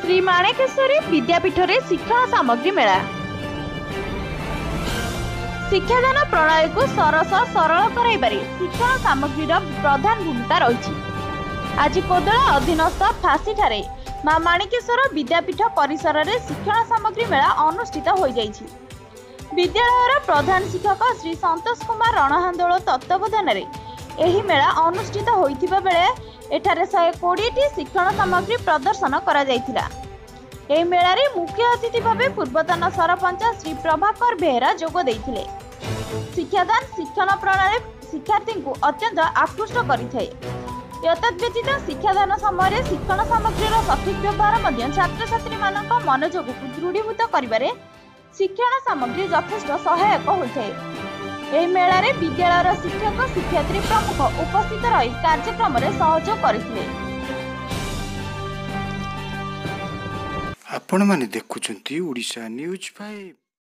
ଶ୍ରୀ ମାଣିକେଶ୍ୱରୀ ବିଦ୍ୟାପୀଠରେ ଶିକ୍ଷଣ ସାମଗ୍ରୀ ମେଳା। ଶିକ୍ଷାଦାନ ପ୍ରଣାଳୀକୁ ସରସ ସରଳ କରାଇବାରେ ଶିକ୍ଷଣ ସାମଗ୍ରୀର ପ୍ରଧାନ ଭୂମିକା ରହିଛି। ଆଜି କୋଦଳା ଅଧୀନସ୍ଥ ଫାଶୀଠାରେ ମା ମାଣିକେଶ୍ୱର ବିଦ୍ୟାପୀଠ ପରିସରରେ ଶିକ୍ଷଣ ସାମଗ୍ରୀ ମେଳା ଅନୁଷ୍ଠିତ ହୋଇଯାଇଛି। ବିଦ୍ୟାଳୟର ପ୍ରଧାନ ଶିକ୍ଷକ ଶ୍ରୀ ସନ୍ତୋଷ କୁମାର ରଣହାନ୍ଦୋଳ ତତ୍ତ୍ୱାବଧାନରେ ଏହି ମେଳା ଅନୁଷ୍ଠିତ ହୋଇଥିବା ବେଳେ ଏଠାରେ 120ଟି ଶିକ୍ଷଣ ସାମଗ୍ରୀ ପ୍ରଦର୍ଶନ କରାଯାଇଥିଲା। ଏହି ମେଳାରେ ମୁଖ୍ୟ ଅତିଥି ଭାବେ ପୂର୍ବତନ ସରପଞ୍ଚ ଶ୍ରୀ ପ୍ରଭାକର ବେହେରା ଯୋଗ ଦେଇଥିଲେ। ଶିକ୍ଷାଦାନ ଶିକ୍ଷଣ ପ୍ରଣାଳୀ ଶିକ୍ଷାର୍ଥୀଙ୍କୁ ଅତ୍ୟନ୍ତ ଆକୃଷ୍ଟ କରିଥାଏ। ଏତଦ୍ବ୍ୟତୀତ ଶିକ୍ଷାଦାନ ସମୟରେ ଶିକ୍ଷଣ ସାମଗ୍ରୀର ସଠିକ୍ ବ୍ୟବହାର ମଧ୍ୟ ଛାତ୍ରଛାତ୍ରୀମାନଙ୍କ ମନୋଯୋଗକୁ ଦୃଢ଼ୀଭୂତ କରିବାରେ ଶିକ୍ଷଣ ସାମଗ୍ରୀ ଯଥେଷ୍ଟ ସହାୟକ ହୋଇଥାଏ। ଏହି ମେଳାରେ ବିଦ୍ୟାଳୟର ଶିକ୍ଷକ ଶିକ୍ଷୟିତ୍ରୀ ପ୍ରମୁଖ ଉପସ୍ଥିତ ରହି କାର୍ଯ୍ୟକ୍ରମରେ ସହଯୋଗ କରିଥିଲେ। ଆପଣମାନେ ଦେଖୁଛନ୍ତି ଓଡ଼ିଶା ନ୍ୟୁଜ୍ 5।